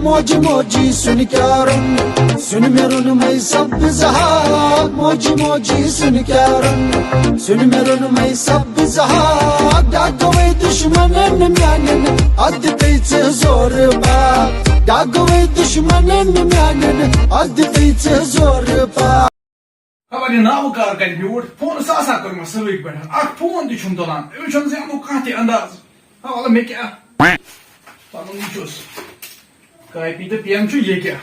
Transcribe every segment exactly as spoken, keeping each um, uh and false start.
موجی موجی سُن کیٛاہ روٚن، سیُن مےٚ روٚنمَے سبزٕ ہاکھ۔ موجی موجی سُن کیٛاہ روٚن، سیُن مےٚ روٚنمَے سبزٕ ہاکھ۔ ڈاکوے دُشمنن میانٮ۪ن، اَتھ دِتَے ژٕ زورٕ پاکھ۔ ڈاکوے دُشمنن میانٮ۪ن، اَتھ دِتَے ژٕ زورٕ پاکھ۔ خبر یہِ ناوٕ کر کرِ بیوٗٹھ، فونس آسان کوٚرمُت سۭتۍ پٮ۪ٹھ۔ اکھ فون تہِ چھُنہٕ تُلان، أمِس چھُنہٕ زینُک کانٛہہ تہِ انداز۔ ہا، وَلہٕ مےٚ کیٛاہ؟ پَنُن یہِ چھُس۔ کاپی تہٕ پٮ۪ن چھُ یہِ کیٛاہ؟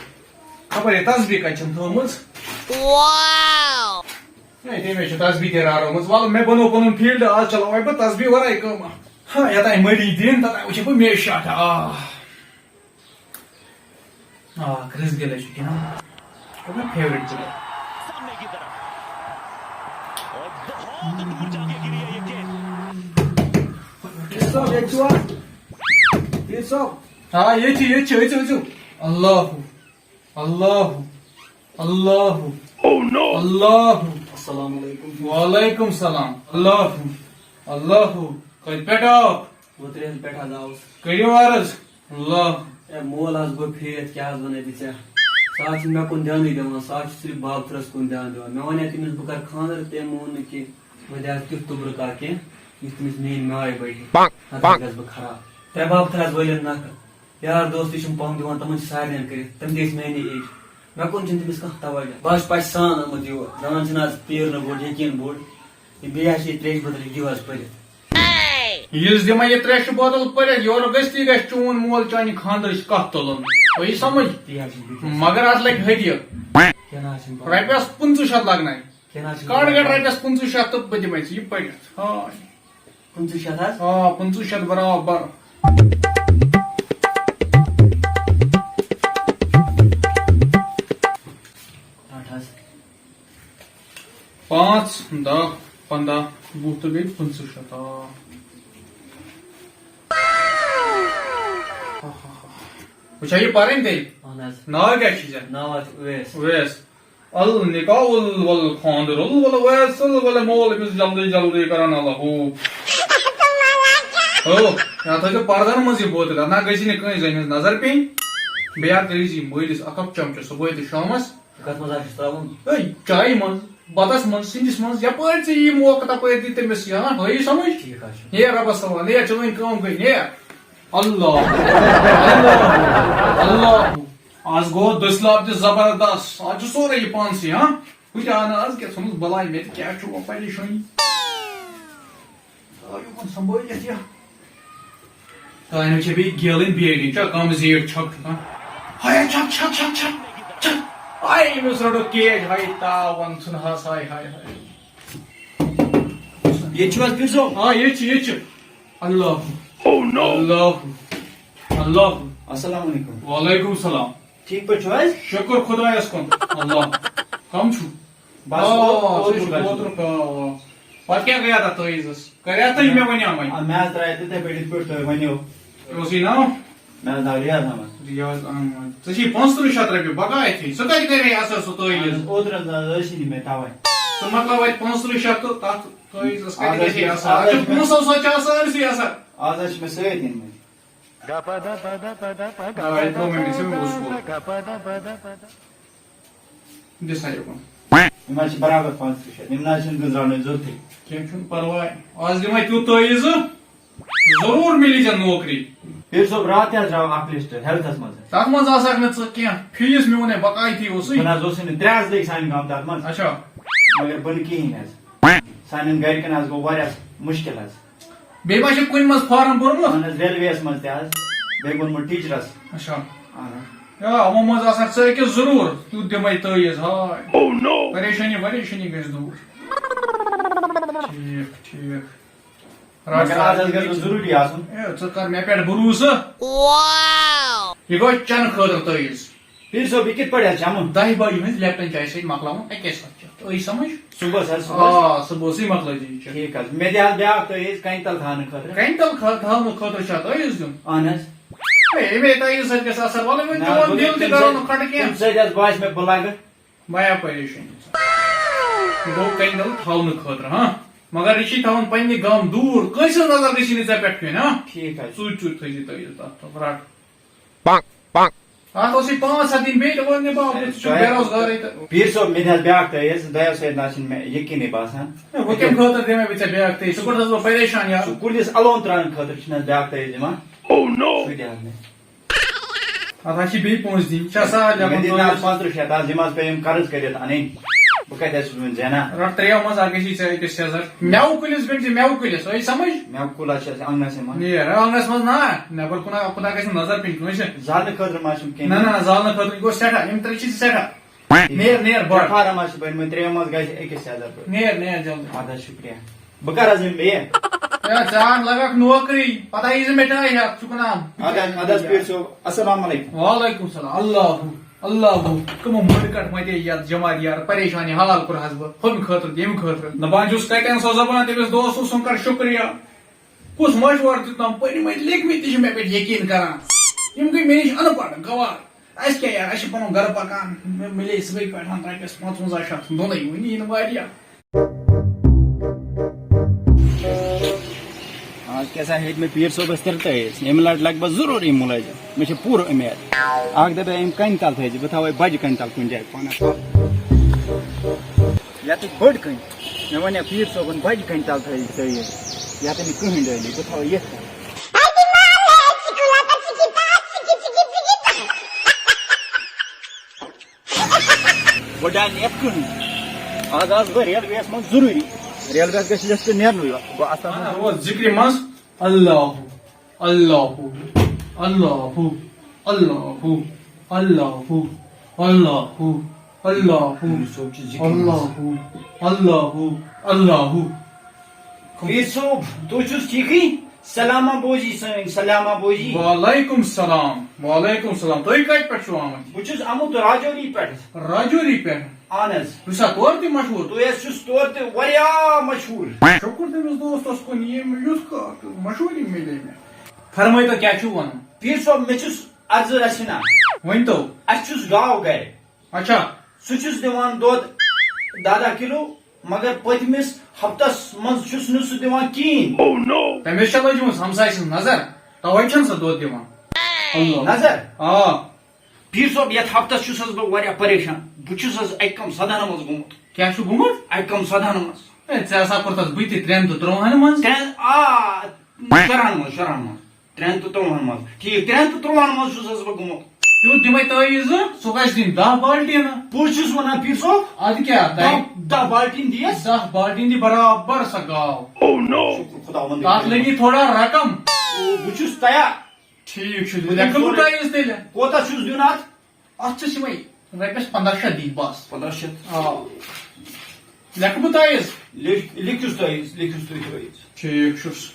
خبر یہِ تسبیٖح کَتہِ چھَم تھٲومٕژ؟ ہے، تٔمۍ حظ چھِ تسبیٖح تہِ رارومٕژ۔ وَلہٕ، مےٚ بنوو پَنُن field، آز چلاوَے بہٕ تسبیٖح وَرٲے کٲم۔ ہا، یوٚتام مٔری دِن، توٚتام وٕچھِ بہٕ مےٚ شاٹھا۔ آ۔ آ، کرس گیل ہے چھُ گِنٛدان۔ چھُ مےٚ favourite player۔ صٲب، ییٚتہِ چھُوا؟ یہِ صٲب۔ آ، ییٚتہِ چھِ، ییٚتہِ چھِ، أژِو، أژِو۔ اللہ، اللہ، اللہ۔ Oh no! اللہ۔ السلام علیکم۔ وعلیکم السلام۔ اللہ، اللہ۔ کَتہِ پٮ۪ٹھ آو؟ اوترٕ ییٚلہِ پٮ۪ٹھ حظ آوُس۔ کٔرِو عرض۔ اللہ۔ اے مول حظ گوٚو فیتھ، کیٛاہ حظ وَنَے بہٕ ژےٚ؟ سُہ حظ چھُنہٕ مےٚ کُن دیانٕے دِوان، سُہ حظ چھُ صرف بابتھرَس کُن دیان دِوان۔ مےٚ وَنے تٔمِس بہٕ کَرٕ خانٛدر، تٔمۍ مون نہٕ کینٛہہ۔ وۄنۍ دِ حظ تیُتھ توٚبرٕ کانٛہہ کینٛہہ، یُتھ تٔمِس میٛٲنۍ ماے بَڑِ۔ پانٛک، نَتہٕ پانٛک۔ گژھٕ بہٕ خراب۔ ترٛےٚ بابتھٕر حظ وٲلِم نَکھٕ۔ یار دوس تہِ چھُم پَہَم دِوان، تِمَن چھِ سارنٕے کٔرِتھ۔ تِم تہِ ٲسۍ میٛانے age۔ مےٚ کُن چھُنہٕ تٔمِس کانٛہہ توجہ۔ بہٕ حظ چھُس پَژھِ سان آمُت یور۔ دَپان چھِنہٕ حظ پیٖر نہٕ بوٚڑ، یہِ بیٚیہِ حظ چھِ یہِ ترٛیشہِ بٲتلٕے، دِیِو حظ پٔرِتھ۔ یُس دِمے یہِ ترٛیشہِ بوتل پٔرِتھ، یورٕ گٔژھتھٕے گژھِ چون مول چانہِ خانٛدرٕچ کتھ تُلُن۔ تۄہہِ یی سمجھ؟ تی حظ چھُس بہٕ تہِ۔ مگر اتھ لگہِ ہدیہِ۔ کینٛہہ نہ حظ چھُنہٕ پرواے۔ رۄپیس پٕنٛژٕہ شتھ لگنَے۔ کینٛہہ نہ حظ چھُنہٕ کڑ گڑ پرواے۔ رۄپیس پٕنٛژٕہ شتھ تہٕ بہٕ دِمے ژےٚ یہِ پٔرِتھ۔ ہاے۔ پٕنٛژٕہ شتھ حظ؟ آ، پٕنٛژٕہ شتھ برابر۔ رٹ حظ۔ پانٛژھ، دَہ، پنٛداہ، وُہ تہٕ گٔے پٕنٛژٕہ شتھ۔ آ۔ وٕچھا یہِ پرٕنۍ تیٚلہِ؟ اہن حظ۔ ناو کیٛاہ چھُے ژےٚ؟ ناو حظ چھُ اویس۔ اویس۔ النکاح ال-، والخاندر ال-، وال-، اویس ال-، وال-، مول أمِس جلدی جلدی کران الہو۔ ہو، یہِ ہا تھٲیزیو پردن منٛز یہِ بوتل، نہ گژھِ نہٕ کٲنٛسہِ زٔنۍ ہٕنٛز نظر پیٚنۍ۔ بیٚیہِ ہا کٔرِو زِ یہِ مٲلِس اکھ اکھ چمچہٕ صبحٲے تہٕ شامس۔ کتھ منٛز حظ چھُس ترٛاوُن؟ ہے، چایہِ منٛز، بتس منٛز، سِنِس منٛز، یپٲرۍ ژےٚ یی موقعہٕ تپٲرۍ دی تٔمِس، یا ہٲیِو سمجھ۔ ٹھیٖک حظ چھُ۔ نیر ربس حوالہٕ، نیر چٲنۍ کٲم گٔے، نیر۔ اللہ، اللہ، اللہ۔ آز گوٚو دٔسلاب تہِ زبردست، آز چھُ سورُے یہِ پانسٕے، ہاں؟ ہُہ تہِ آو نہٕ آز کینٛہہ، ژھٕنُس بلاے، مےٚ تہِ کیٛاہ چھُ وۄنۍ پریشٲنی۔ آ، یہِ کُن سنبھٲلِتھ یہِ۔ کامہِ چھےٚ بیٚیہِ گیلٕنۍ بیٚیہِ، چھا کم زیٖٹھ چھۄکھ چھُکھ، ہاں؟ ہاے، ہاے، چھۄکھ، چھۄکھ، چھۄکھ، چھۄکھ، چھۄکھ۔ ہاے، أمِس رٔٹو کیچ، ہاے، تاوَن ژھُن ہس، ہاے، ہاے، ہاے۔ ییٚتہِ چھُو حظ پیٖر صٲب؟ آ، ییٚتہِ چھِ، ییٚتہِ چھِ۔ اللہ۔ Oh no! اللہ۔ اللہ۔ السلام علیکم۔ وعلیکم السلام۔ ٹھیٖک پٲٹھۍ چھِو حظ؟ شُکُر خۄدایَس کُن۔ اللہ۔ کَم چھُو؟ بس آ، اوترٕ سُہ چھُ پٮ۪ٹھ۔ اوترُک، آ، آ۔ پَتہٕ کیٛاہ گٔیٛا تَتھ تٲویٖزَس؟ کَریٛا تۄہہِ مےٚ وَنیٛاومَے؟ آ، مےٚ حظ ترٛایے تِتھَے پٲٹھۍ، یِتھ پٲٹھۍ تۄہہِ وَنیو۔ کیٛاہ اوس یہِ ناو؟ مےٚ حظ ناو ریاض احمد۔ ریاض احمد۔ ژےٚ چھِی پانٛژترٕٛہ شَتھ رۄپیہِ بَکار اَتھی۔ سُہ کَتہِ کَرے اَصٕل سُہ تٲویٖز؟ اہن حظ، اوترٕ حظ ٲسی نہٕ مےٚ تَوَے۔ ژٕ مۄکلاو اَتہِ پانٛژترٕٛہ شَتھ تہٕ تَتھ تٲویٖزَس کَتہِ آز حظ گژھِ چھِ، اَصٕل؟ آز حظ اَتھ چھِ چھِ پونٛسہٕ وونٛسہٕ چھِ آسان سٲرسٕے آسان۔ آز حظ چھِ مےٚ سۭتۍ أنۍمٕتۍ۔ آ، یہِ تھوٚو مےٚ مِس، یہِ مےٚ اوس کوٚرمُت۔ دِ سا یوٚکُن۔ یِم حظ چھِ برابر پانٛژترٕٛہ شَتھ، یِم نہ حظ چھِنہٕ گٔنزراونٕچ ضروٗرتٕے۔ کینٛہہ چھُنہٕ پَرواے، آز دِمَے تیُتھ تٲویٖزٕ، ضروٗر مِلی ژےٚ نوکری۔ پیٖر صٲب، راتھ تہِ حظ درٛاو اَکھ list healthس منٛز۔ تَتھ منٛز آسَکھ نہٕ ژٕ کینٛہہ، fees میون ہے بقاعدٕ اوسُے۔ بہٕ نہ حظ اوسُے نہٕ، ترٛےٚ حظ لٔگۍ سانہِ گامہٕ تَتھ منٛز۔ اچھا۔ مگر بہٕ نہٕ کِہیٖنۍ حظ۔ سانٮ۪ن گَرِکٮ۪ن حظ گوٚو واریاہ مُشکِل حظ۔ بیٚیہِ ما چھُ کُنہِ منٛز form بوٚرمُت؟ اہن حظ، railwayس منٛز تہِ حظ۔ بیٚیہِ ووٚنمُت teacherس۔ اچھا۔ اہن حظ۔ یا، یِمو منٛز آسَکھ ژٕ أکِس ضروٗر، تیُتھ دِمَے تٲویٖز، ہاے۔ Oh no! پریشٲنی، وریشٲنی گژھِ دوٗر۔ ٹھیٖک، ٹھیٖک۔ رَٹ مگر سا۔ آز حظ گژھِ مےٚ ضروٗری آسُن۔ اے، ژٕ کر مےٚ پٮ۪ٹھ بروسہٕ۔ یہِ گوٚو چَنہٕ خٲطرٕ تٲویٖز۔ پیٖر صٲب، یہِ کِتھ پٲٹھۍ حظ چَمہٕ؟ دَہہِ بجہِ ہٕنٛز Lipton چاے سۭتۍ مۄکلاوُن اَکے ساتہٕ چٮ۪تھ۔ تُہۍ سمجھ؟ صُبحس حظ، صُبحس؟ آ، صُبحسٕے مۄکلٲے زِ یہِ چٮ۪تھ۔ ٹھیٖک حظ۔ مےٚ تہِ حظ بیٛاکھ تٲویٖز کَنہِ تَل تھاونہٕ خٲطرٕ۔ کَنہِ تَل کھا-، تھاونہٕ خٲطرٕ چھا تٲویٖز دیُن؟ اہن حظ۔ ہے، اَمے تٲویٖز سۭتۍ گژھِ اَثر۔ وَلہٕ وۄنۍ نہ حظ، چون وۄنۍ دِل تہِ تَمہِ کَرو سۭتۍ، نہٕ کھَٹہٕ کینٛہہ۔ تَمہِ سۭتۍ حظ باسہِ مےٚ بہٕ لَگہٕ۔ مَہ ہےٚ پریشٲنی ژٕ۔ یہِ گوٚو کَنہِ تَل تھاونہٕ خٲطرٕ، ہاں؟ مگر یہِ چھِ تھاوُن پنٛنہِ گامہٕ دوٗر، کٲنٛسہِ ہٕنٛز نظر گٔژھی نہٕ ژےٚ پٮ۪ٹھ پیٚنۍ، ہاں؟ ٹھیٖک حظ۔ ژوٗرِ ژوٗرِ تھٲیزِ تٲویٖز تَتھ تَل، رَٹ۔ پانٛک، پانٛک۔ اتھ اوس یہِ پانٛژھ ہتھ دِنۍ بیٚیہِ تہٕ وۄنۍ نِباو بہٕ، ژٕ چھُکھ بے روزگارٕے تہٕ۔ پیٖر صٲب، مےٚ تہِ حظ بیٛاکھ تعویٖذ، دۄیو سۭتۍ نہ حظ چھِنہٕ مےٚ یقیٖنٕے باسان۔ ہے، وۄنۍ کَمہِ خٲطرٕ دِمے بہٕ ژےٚ بیٛاکھ تعویٖذ؟ ژٕ کوٚر حظ بہٕ پریشان یارٕ۔ سُہ کُلِس اَلوُن ترٛاونہٕ خٲطرٕ چھِنہٕ حظ بیٛاکھ تعویٖذ یِوان؟ Oh no! سُہ تہِ حظ مےٚ۔ اتھ حظ چھِ بیٚیہِ پونٛسہٕ دِنۍ۔ یہِ چھا سہل مےٚ ہٮ۪کُن دِتۍ نہ حظ ترٛٲوِتھ؟ پانٛژترٕٛہ شیٚتھ حظ، یِم حظ پیٚیہِ یِم قرض کٔرِتھ اَنٕنۍ۔ بہٕ کَتہِ حظ چھُس وۄنۍ زینان؟ رَٹ ترٛیو منٛز اکھ گژھی ژےٚ أکِس سیٚزر۔ مٮ۪وٕ کُلِس گٔنٛڈۍ زِ مٮ۪وٕ کُلِس، ٲے سمجھ؟ مٮ۪وٕ کُل حظ چھِ اَسہِ آنٛگنَسٕے منٛز۔ یے، آنٛگنَس منٛز نا، نٮ۪بر کُن آ، خۄدا گژھِ نظر پیٚنۍ کٲنٛسہِ۔ زالنہٕ خٲطرٕ ما چھُم نہ، کینٛہہ؟ نہ، نہ، زالنہٕ خٲطرٕ، یہِ گوٚو سٮ۪ٹھاہ، یِم ترٛےٚ چھِ ژےٚ سٮ۪ٹھاہ۔ نیر، نیر، بڑ۔ فارم حظ چھِ بٔنۍ مٕتۍ، ترٛیو منٛز گژھِ أکِس سیٚزر پٲٹھۍ۔ نیر، نیر، جلدی۔ اَدٕ حظ، شُکریہ۔ بہٕ کر حظ یِمہٕ بیٚیہِ؟ ہے، ژےٚ ہا لگکھ نوکری، پتہٕ یی زِ مِٹھٲے ہٮ۪تھ، ژٕ کُنام۔ اَدٕ حظ، اَدٕ حظ، پیٖر صٲب، السلام علیکم۔ وعلیکم السلام۔ اللہ، اللہ، کٕمو مٔڈ کٹ متے یتھ جماعت یار، پریشانی حال کوٚر حظ بہٕ، ہُمہِ خٲطرٕ تہٕ ییٚمہِ خٲطرٕ۔ دپان چھُس، کتٮ۪ن سۄ زبان، تٔمِس دوستو سُنٛد کر شُکریہ۔ کُس مشورٕ دیُتنم؟ پٔرۍ مٕتۍ لیکھۍ مٕتۍ تہِ چھِ مےٚ پٮ۪ٹھ یقیٖن کران۔ یِم گٔے مےٚ نِش اَن پَڑھ، گوار۔ اَسہِ کیٛاہ یار، اَسہِ چھِ پَنُن گَرٕ پَکان۔ مےٚ مِلے صُبحٕکۍ پٮ۪ٹھ رۄپیَس پانٛژوَنٛزاہ شَتھ دۄنٕے، وٕنہِ یِنہٕ واریاہ۔ آز کیٛاہ سا ہیٚتۍ مےٚ پیٖر صٲبَس تِرٛٹٲے أسۍ۔ ییٚمہِ لَٹہِ لَگہٕ بہٕ ضروٗری مُلٲزِم۔ مےٚ چھِ پوٗرٕ اُمید۔ اَکھ دَپے أمۍ کَنہِ تَل تھٲیزِ، بہٕ تھاوَے بَجہِ کَنہِ تَل کُنہِ جایہِ پانَس۔ یَتھ بٔڑ کَنہِ۔ مےٚ وَنیٛاو پیٖر صٲبَن بَجہِ کَنہِ تَل تھٲیِو ترٛٲیِتھ، یَتھ نہٕ کٕہٕنۍ ڈٲلی، بہٕ تھاوٕ یَتھ کَنہِ۔ بہٕ ڈالہٕ نہٕ یَتھ کٕہٕنۍ۔ آز آس بہٕ ریلویَس منٛز ضروٗری۔ ریلویَس گژھِ لِسٹ نیرنُے یوت۔ بہٕ آسہٕ تَتھ منٛز۔ آ، ذِکرِ منٛز۔ اللہ، اللہ، اللہ، اللہ، اللہ، اللہ، اللہ۔ یوسف چھُ ذِکرِ منٛز۔ اللہ، اللہ، اللہ۔ پیٖر صٲب، تُہۍ چھِو ٹھیٖکھٕے؟ سلامہ بوزی سٲنۍ، سلامہ بوزی۔ وعلیکم سلام، وعلیکم سلام۔ تُہۍ کَتہِ پٮ۪ٹھ چھِو آمٕتۍ؟ بہٕ چھُس آمُت راجوری پٮ۪ٹھ۔ راجوری پٮ۪ٹھ؟ اہن حظ۔ بہٕ چھُسا تورٕ تہِ مشہوٗر؟ تُہۍ حظ چھِس تورٕ تہِ واریاہ مشہوٗر۔ شُکُر تٔمِس دوستَس کُن، ییٚمۍ یُتھ کانٛہہ مشہوٗری میلے مےٚ۔ فرمٲیتو، کیٛاہ چھُو وَنُن؟ پیٖر صٲب، مےٚ چھُس عرضہٕ رژھِ ہنا۔ ؤنۍتو۔ اَسہِ چھُس گاو گرِ۔ اچھا۔ سُہ چھُس دِوان دۄد دَہ دَہ کِلوٗ، مگر پٔتمِس ہفتس منٛز چھُس نہٕ سُہ دِوان کِہیٖنۍ۔ تٔمِس چھےٚ لٔجمٕژ ہمسایہِ سٕنٛز نظر، توے چھَنہٕ سۄ دۄد دِوان۔ اللہ۔ نظر؟ آ۔ پیٖر صٲب، یَتھ ہفتس چھُس حظ بہٕ واریاہ پریشان۔ بہٕ چھُس حظ اَکہِ کم سدہن منٛز گوٚمُت۔ کیٛاہ چھُ گوٚمُت؟ اَکہِ کم سدہن منٛز۔ ہے، ژےٚ ہسا کوٚرتھس بہٕ تہِ ترٛٮ۪ن تہٕ تُرٛوہن منٛز۔ ترٛٮ۪ن، آ، شُرہن منٛز، شُرہن منٛز۔ ترٛٮ۪ن تہٕ تُرٛوہن منٛز۔ ٹھیٖک، ترٛٮ۪ن تہٕ تُرٛوہن منٛز چھُس حظ بہٕ گوٚمُت۔ تیوٗت دِمے تٲویٖز زٕ، سُہ گژھِ دِنۍ دَہ بالٹیٖنہٕ۔ پوٚز چھُس وَنان، پیٖر صٲب۔ اَدٕ کیٛاہ، دَہ، دَہ، دَہ بالٹیٖن دِیَس۔ دَہ بالٹیٖن دِ برابر سۄ گاو۔ شُکُر خۄداوندٕے۔ تَتھ لٔگی تھوڑا رقم۔ بہٕ چھُس تیار۔ ٹھیٖک چھُ، لیکھٕ بہٕ تۄہہِ یِژھ تیٚلہِ۔ کوتاہ چھُس دیُن اَتھ؟ اَتھ چھُس یِمَے رۄپیَس پنٛداہ شیٚتھ دِنۍ بَس۔ پنٛداہ شیٚتھ؟ آ۔ لیکھٕ بہٕ تۄہہِ یِژھ؟ لیکھ-، لیکھِوس تۄہہِ، لیکھِوس تُہۍ تۄہہِ۔ ٹھیٖک چھُس۔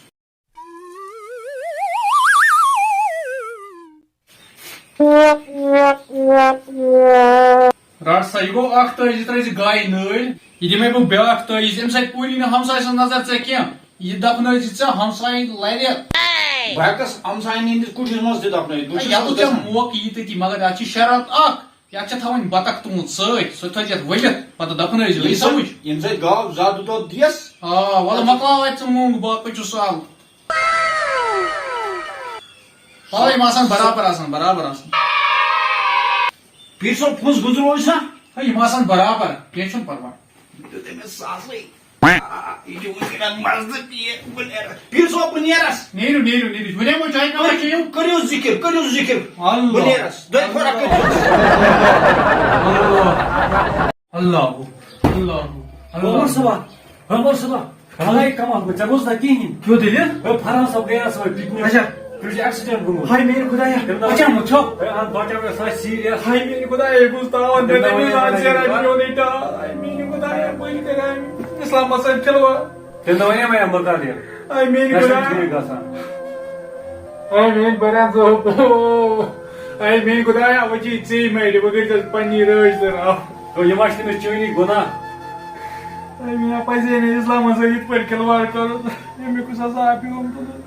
رَٹ سا، یہِ گوٚو اَکھ تٲج، یہِ ترٲے زِ گایہِ نٲلۍ۔ یہِ دِمَے بہٕ بیٛاکھ تٲج، اَمہِ سۭتۍ پوٗری نہٕ ہمسایہِ سٕنٛز نظر ژےٚ کینٛہہ۔ یہِ دفنٲوزِ ژےٚ ہمساین لرِ۔ بہٕ ہٮ۪کس ہمساین ہٕنٛدِس کُٹھِس منٛز تہِ دفنٲوِتھ۔ بہٕ چھُس یَتھ ژےٚ وٕنکیٚس موقعہٕ یی تٔتی، مگر اَتھ چھِ شرط اَکھ، یَتھ چھےٚ تھاوٕنۍ بطخ تُہُنٛد سۭتۍ، سۄ تہِ تھٲوزِ یَتھ ؤلِتھ، پتہٕ دفنٲوزِ، یہِ ییٚمہِ سۭتۍ، سمجھ؟ ییٚمہِ سۭتۍ گاو زیادٕ دۄد دِیَس۔ آ، وَلہٕ مۄکلاو اَتہِ ژٕ موٗنٛگ باغ، پٔکِو سہل۔ پَلو یِم آسَن برابر آسان، برابر آسان۔ پیٖر صٲب، پونٛسہٕ گُزروو أسۍ نا؟ ہے، یِم آسَن برابر، کینٛہہ چھُنہٕ پَرواے۔ دیُت أمِس ساسٕے۔ آ، یہِ چھُ وٕنکیٚنَس مَزٕ تہٕ پیٖر، بہٕ نیرٕ۔ پیٖر صٲب، بہٕ نیرَس۔ نیٖرِو، نیٖرِو، نیٖرِو۔ وۄنۍ یِمو چایہِ کَپا چیٚیِو۔ کٔرِو ذِکِر، کٔرِو ذِکِر۔ اللہ۔ بہٕ نیرَس۔ دۄیہِ خٲرا کٔرِو۔ اللہ۔ اللہ۔ اللہ۔ عمر صٲبا، عمر صٲبا، خداے کمال گوٚو، ژےٚ بوٗز نا کِہیٖنۍ؟ کیٛاہ دٔلیٖل؟ ہے، فرحان صٲب گٔیے صُبحٲے پِکنِک۔ اچھا۔ تٔمِس چھُ ایکسیڈنٹ گوٚمُت۔ ہاے میٛانہِ خۄدایا، تٔمۍ دوٚپ، اچانک چھُ؟ ہے، اَہَن، بچاو مےٚ، سۄ آسہِ سیٖریَس۔ ہاے میٛانہِ خۄدایا، ہے، بوٗز تاوَن، تٔمۍ دوٚپ مےٚ، اَہَن، سیٖریَس۔ پیوٚو نہٕ ٹاس۔ ہاے میٛانہِ خۄدایا، بٔلۍ کَرِ أمۍ اِسلامَس سۭتۍ کھِلواڑ۔ تٔمۍ دوٚپ، وَنے مےٚ، مُکر یہِ۔ ہاے میٛانہِ اَسہِ چھُنہٕ خۄدایا۔ ٹھیٖک گژھان۔ ہاے میٛانہِ خۄدایا، ژٕ ہو-، ہاے میٛانہِ خۄدایا، وۄنۍ چھِ یہِ ژےٚ مَرِ، وۄنۍ کٔرۍ زِ پنٛنی رٲچھ ژٕ رب۔ تو یہِ ما چھِ تٔمِس چٲنی گۄناہ؟ اے مےٚ پَزے نہٕ اِسلامَس سۭتۍ یِتھ پٲٹھۍ کھِلواڑ کَرُن۔ اَمیُک کُس عذاب پیوم تُلُن؟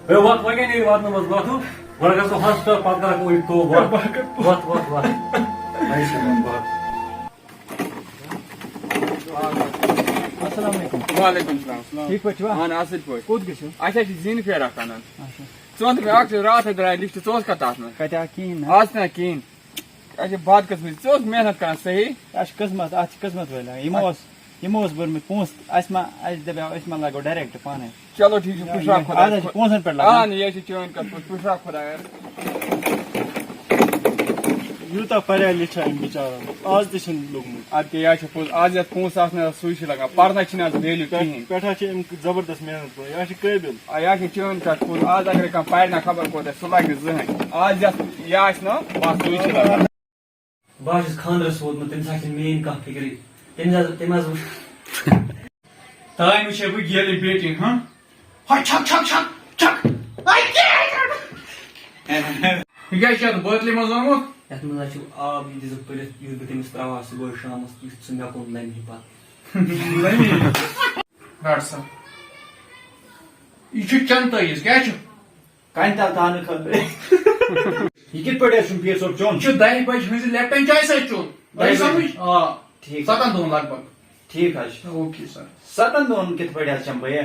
ہے، وَتھ وۄنۍ کَتہِ نیرِ واتنہٕ منٛز وَتھُو؟ گۄڈٕ گژھو ہاسپِٹل، پَتہٕ کَرَکھ اوٗرۍ توبہٕ۔ وَتھ۔ وَتھ، وَتھ، وَتھ۔ وَتھ، وَتھ، وَتھ۔ السلام علیکم۔ وعلیکم السلام، السلام۔ ٹھیٖک پٲٹھۍ چھِوا؟ اَہَن، اَصٕل پٲٹھۍ۔ کوٚت گٔژھِو؟ اَسہِ حظ چھِ زِنۍ پھیرٕ اَکھ اَنان۔ اچھا۔ ژٕ وَن تہٕ مےٚ اَکھ چیٖز، راتھ حظ درٛاے لِسٹ، ژٕ اوسکھا تَتھ منٛز؟ کَتہِ آو کِہیٖنۍ نہٕ۔ آز تہِ نہ کِہیٖنۍ۔ اچھا، بدقٕسمتی، ژٕ اوسُکھ محنت کران صحیح۔ اَسہِ چھِ قٕسمت، اَتھ چھِ قٕسمت وٲلۍ لاگان۔ یِمو اوس، یِمو اوس بوٚرمُت پونٛسہٕ، اَسہِ ما، اَسہِ دَپیٛاو، أسۍ ما لاگو direct پانَے۔ چلو، ٹھیٖک چھُ، پُشراو خۄدایَس۔ آز حظ چھِ پونٛسَن پٮ۪ٹھ لاگان۔ اہن، یہِ حظ چھِ چٲنۍ کَتھ پوٚز، پُشراو خۄدایَس۔ یوٗتاہ پَریا لیکھا أمۍ بِچارَن، آز تہِ چھِنہٕ لوٚگمُت۔ اَدٕ کیٛاہ، یہِ حظ چھِ پوٚز، آز یَتھ پونٛسہٕ آسنَس، سُے چھِ لَگان، پَرنَس چھِنہٕ آز value پٮ۪ٹھ-، کِہیٖنۍ۔ پٮ۪ٹھ حظ چھِ أمۍ زبردست محنت کٔرمٕژ، یہِ حظ چھِ قٲبِل۔ آ، یہِ حظ چھِ چٲنۍ کَتھ پوٚز، آز اگر کانٛہہ پَرِ نہ خبر کوٗتاہ، سُہ لَگہِ نہٕ زٕہٕنۍ۔ آز یَتھ یہِ آسہِ نہ، بَس سُے چھِ لَگان۔ بہٕ حظ چھُس خانٛدرَس ووتمُت، تٔمِس حظ چھِنہٕ میٛٲنۍ کانٛہہ فِکرٕے۔ تٔمِس حظ، تٔمۍ حظ وٕچھ۔ تانۍ وٕچھے بہٕ گیلہٕ بیٹِنٛگ، ہاں؟ ہاے، چھَک، چھَک، چھَک، چھَک۔ یہِ کیٛاہ چھُ اَتھ بٲتلہِ منٛز آمُت؟ یَتھ منٛز حظ چھُ آب، یہِ دِژٕکھ تُلِتھ، یُتھ بہٕ تٔمِس ترٛاوٕ ہا صُبحٲے شامَس، یُتھ سُہ مےٚ کُن لَمہِ ہے پَتہٕ۔ لَمہِ؟ رَٹ سا۔ یہِ چھُ چَنہٕ تٲویٖز، کیٛاہ چھُ؟ کَنہِ تَل تھاونہٕ خٲطرٕ۔ یہِ کِتھ پٲٹھۍ حظ چھُم پیٖر صٲب چیوٚن؟ یہِ چھُ دَہہِ بَجہِ ہٕنٛزِ لیپٹن چایہِ سۭتۍ چیوٚن۔ دَہہِ تۄہہِ بَجہِ؟ سَمٕجھ؟ آ۔ ٹھیٖک۔ سَتَن دۄہَن لگ بگ۔ ٹھیٖک حظ چھُ۔ Okay sir. سَتَن دۄہَن کِتھ پٲٹھۍ حظ چَمہٕ بہٕ یہِ؟